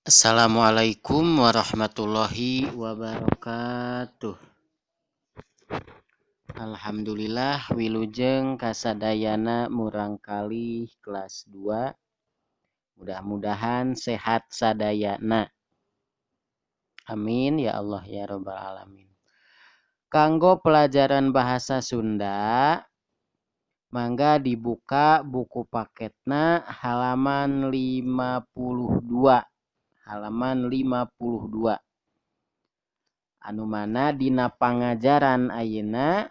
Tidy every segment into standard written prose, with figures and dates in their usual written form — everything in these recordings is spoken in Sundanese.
Assalamualaikum warahmatullahi wabarakatuh. Alhamdulillah wilujeng kasadayana murangkalih kelas 2. Mudah-mudahan sehat sadayana. Amin ya Allah ya robbal alamin. Kanggo pelajaran bahasa Sunda, mangga dibuka buku paketna halaman 52. Halaman 52. Anu mana dina pangajaran ayeuna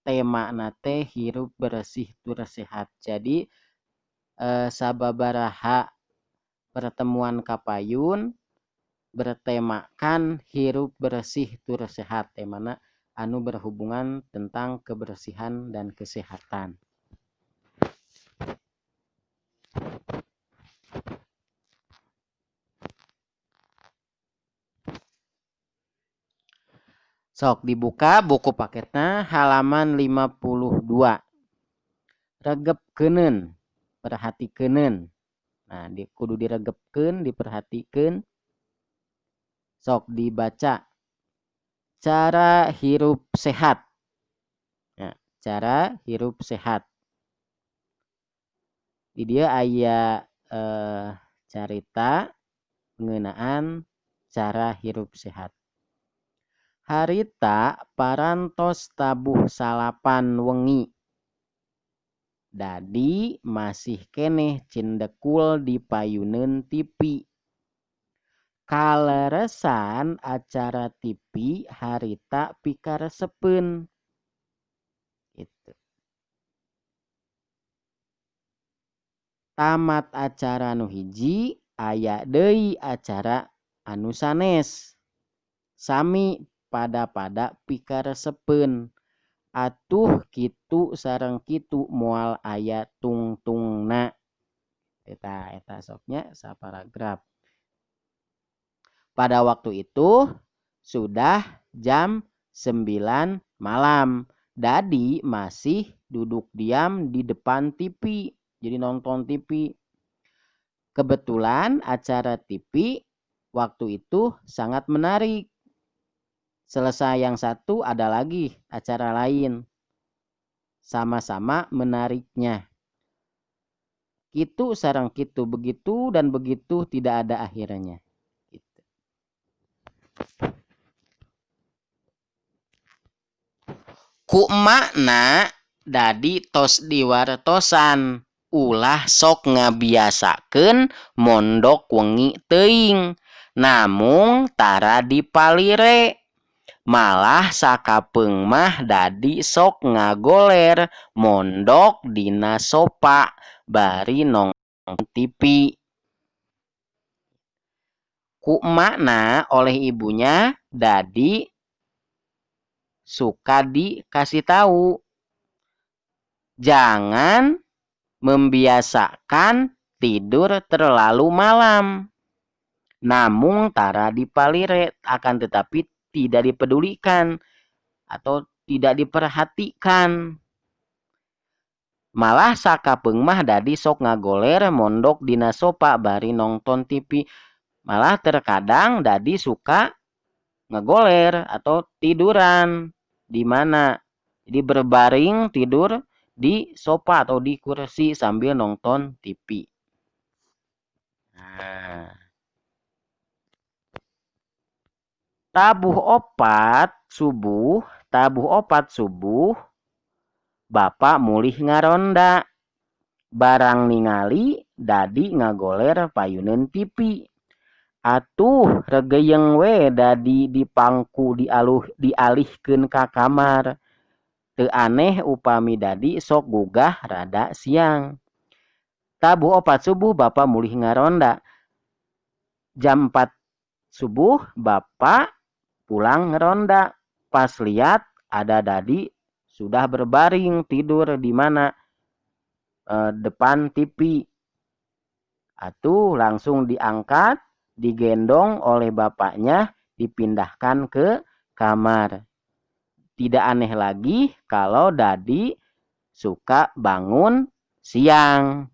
temana teh hirup bersih tur sehat. Jadi sababaraha pertemuan kapayun bertemakan hirup bersih tur sehat, temana anu berhubungan tentang kebersihan dan kesehatan. Sok dibuka buku paketna halaman 52. Regepkeuneun, perhatikeuneun. Nah, kudu diregepkeun, diperhatikeun. Sok dibaca. Cara hirup sehat. Nah, cara hirup sehat. Di dieu aya carita ngeunaan cara hirup sehat. Harita parantos tabuh 9 wengi. Dadi masih keneh cindekul di payuneun TV. Kaleresan acara TV harita pikaresepeun. Gitu. Tamat acara nu hiji aya deui acara anu sanes. Sami pada-pada pikaresepeun. Atuh kitu sareng kitu moal aya tungtungna. Eta eta soknya saparagraf. Pada waktu itu sudah jam 9 malam. Dadi masih duduk diam di depan TV. Jadi nonton TV. Kebetulan acara TV waktu itu sangat menarik. Selesai yang satu ada lagi acara lain. Sama-sama menariknya. Kitu sareng kitu, begitu dan begitu tidak ada akhirnya. Gitu. Ku emakna dadi tos diwartosan ulah sok ngabiasakeun mondok wengi teuing namung tara dipalire. Malah sakapeung mah dadi sok ngagoler mondok dina sopa bari nonton TV. Ku emakna oleh ibunya dadi suka dikasih tahu jangan membiasakan tidur terlalu malam. Namung tara dipalire, akan tetapi tidak dipedulikan atau tidak diperhatikan. Malah sakapeung mah dadi sok ngagoler mondok dina sopa bari nonton TV. Malah terkadang dadi suka ngegoler atau tiduran di mana. Jadi berbaring tidur di sofa atau di kursi sambil nonton TV. Nah. Tabuh 4 subuh, bapak mulih ngaronda. Barang ningali dadi ngagoler payuneun TV. Atuh regeyeng we dadi dipangku dialihkeun ka kamar. Teu aneh upami dadi sok gugah rada siang. Tabuh 4 subuh bapak mulih ngaronda. Jam 4 subuh bapak pulang ngeronda. Pas lihat ada dadi sudah berbaring tidur di mana? Depan TV. Atuh langsung diangkat, digendong oleh bapaknya, dipindahkan ke kamar. Tidak aneh lagi kalau dadi suka bangun siang.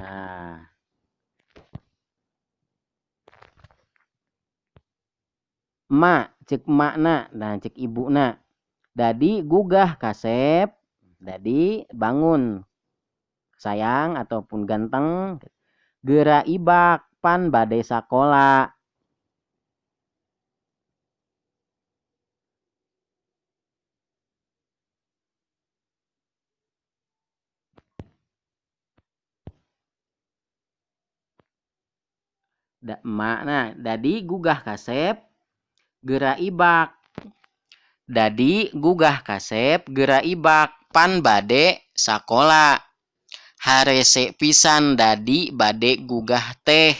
Nah. Emak, cek emakna, nah cek ibuna. Dadi gugah kasep, dadi bangun sayang ataupun ganteng, geura ibak pan bade sakola. Da, emakna dadi gugah kasep geura ibak. Dadi gugah kasep geura ibak pan bade sakola. Harese pisan dadi bade gugah teh.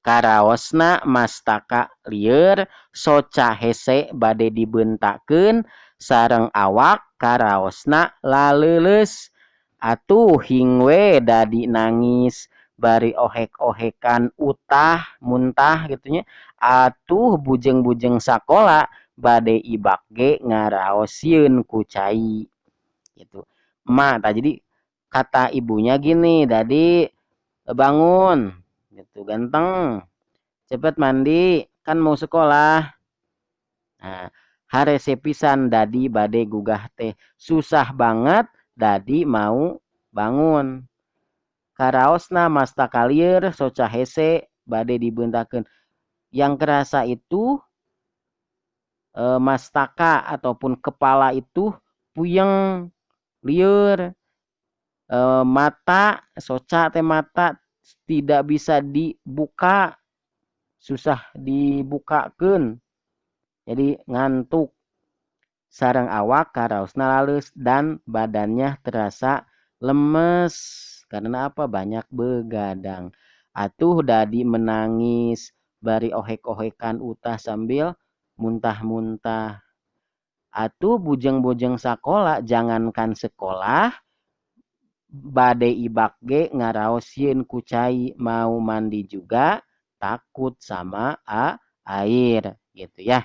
Karaosna mastaka lieur soca hese bade dibeuntakeun sareng awak karaosna laleuleus. Atuh hing we dadi nangis bari ohek-ohekan utah muntah gitu nya. Atuh bujeng-bujeng sakola bade ibak ge ngaraos sieun ku cai gitu. Emak tah jadi kata ibunya gini, dadi bangun gitu, ganteng, cepet mandi kan mau sekolah. Nah, harese pisan dadi bade gugah teh, susah banget dadi mau bangun. Karaosna mastaka lieur soca hese bade dibeuntakeun. Yang kerasa itu mastaka ataupun kepala itu puyeng, lieur, mata soca teh mata tidak bisa dibuka, susah dibukakeun. Jadi ngantuk. Sareng awak karaosna laleus dan badannya terasa lemes. Karena apa? Banyak begadang. Atuh dadi menangis bari ohek-ohekan utah sambil muntah-muntah. Atuh bujeng-bujeng sakola, jangankan sekolah, bade ibak ge ngaraos sieun ku cai, mau mandi juga takut sama air gitu ya.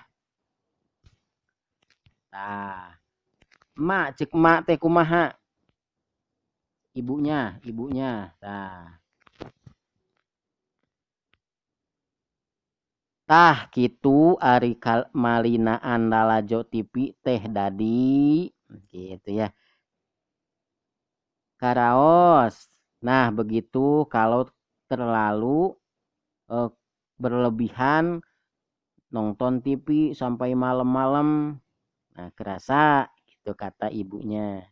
Tah, emak cek emak teh kumaha? Ibunya, ibunya. Tah. Tah kitu ari malinaan lalajo TV teh dadi gitu ya. Karaos. Nah, begitu kalau terlalu berlebihan nonton TV sampai malam-malam. Nah, kerasa gitu kata ibunya.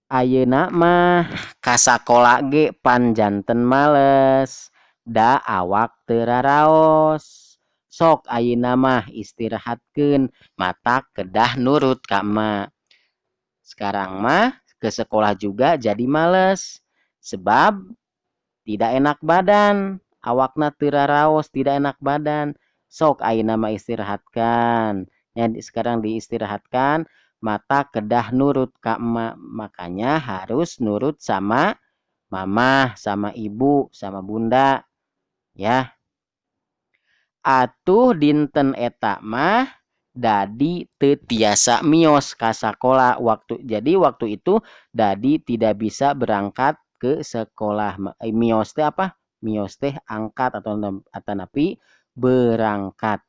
Ayeuna mah ka sakola ge pan janten males, da awak teu raraos. Sok ayeuna mah istirahatkeun, mata kedah nurut ka emak. Sekarang mah ke sekolah juga jadi males, sebab tidak enak badan, awakna teu raraos, tidak enak badan. Sok ayeuna mah istirahatkan. Ya, sekarang diistirahatkan, mata kedah nurut ka emak, makanya harus nurut sama mamah, sama ibu, sama bunda ya. Atuh dinten eta mah dadi teu tiasa mios ka sakola waktu. Jadi waktu itu dadi tidak bisa berangkat ke sekolah. Mios teh apa? Mios teh angkat atau atanapi berangkat.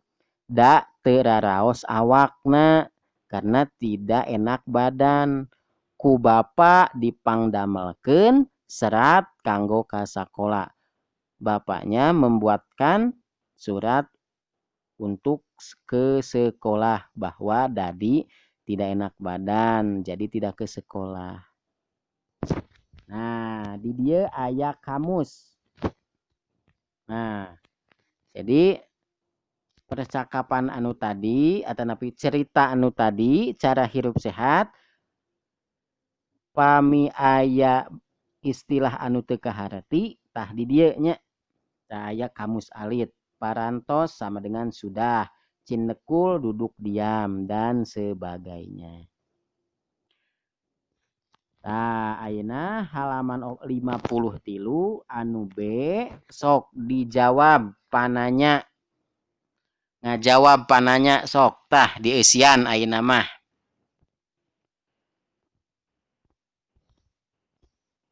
Da teu raraos awakna karena tidak enak badan. Ku bapa dipangdamelkeun serat kanggo ka sakola. Bapaknya membuatkan surat untuk ke sekolah bahwa dadi tidak enak badan, jadi tidak ke sekolah. Nah, di dieu aya kamus. Nah, jadi percakapan anu tadi atanapi cerita anu tadi cara hirup sehat, pami aya istilah anu teu kaharti tah di dieu nya. Tah aya kamus alit. Parantos sama dengan sudah, cinekul duduk diam dan sebagainya. Tah ayeuna halaman 53 anu B sok dijawab pananya. Ngajawab pananya sok tah dieusian ayeuna mah.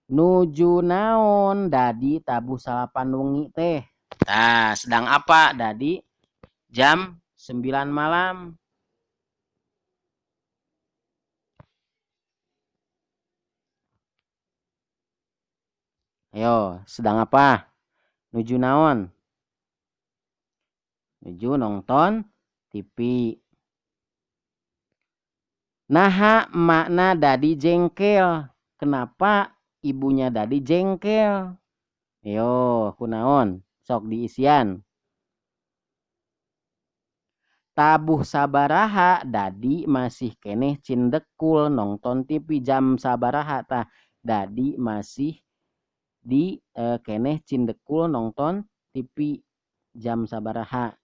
Nuju naon Dadi tabuh 9 wengi teh? Nah, sedang apa Dadi jam 9 malam? Ayo, sedang apa? Nuju naon? Nuju nonton TV. Naha makna Dadi jengkel. Kenapa ibunya Dadi jengkel? Ayo, kunaon? Sok diisian. Tabuh sabaraha Dadi masih keneh cindekul nonton TV. Jam sabaraha tah Dadi masih di keneh cindekul nonton TV jam sabaraha.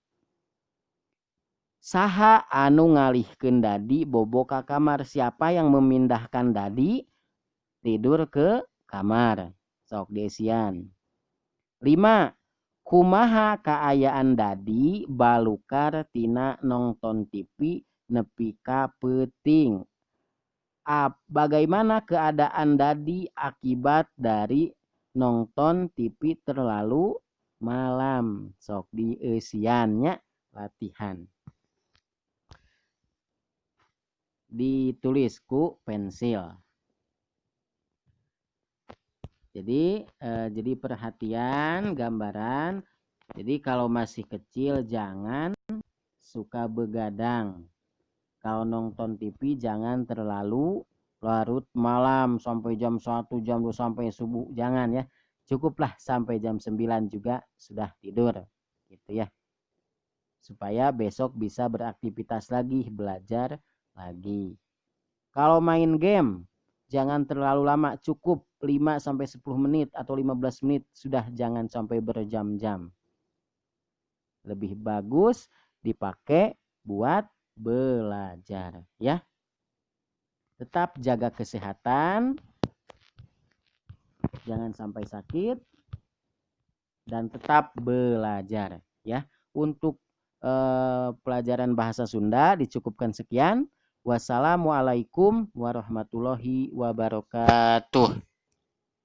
Saha anu ngalihkeun Dadi bobo ka kamar? Siapa yang memindahkan Dadi tidur ke kamar? Sok diisian. 5. Kumaha kaayaan Dadi balukar tina nonton TV nepi ka peuting? Bagaimana keadaan Dadi akibat dari nonton TV terlalu malam? Sok dieusian nya, latihan. Ditulis ku pensil. Jadi perhatian gambaran. Jadi kalau masih kecil jangan suka begadang. Kalau nonton TV jangan terlalu larut malam sampai jam 1, jam 2 sampai subuh, jangan ya. Cukuplah sampai jam 9 juga sudah tidur gitu ya. Supaya besok bisa beraktivitas lagi, belajar lagi. Kalau main game jangan terlalu lama, cukup 5 sampai 10 menit atau 15 menit sudah, jangan sampai berjam-jam. Lebih bagus dipakai buat belajar ya. Tetap jaga kesehatan, jangan sampai sakit, dan tetap belajar ya. Untuk pelajaran bahasa Sunda dicukupkan sekian. Wassalamualaikum warahmatullahi wabarakatuh.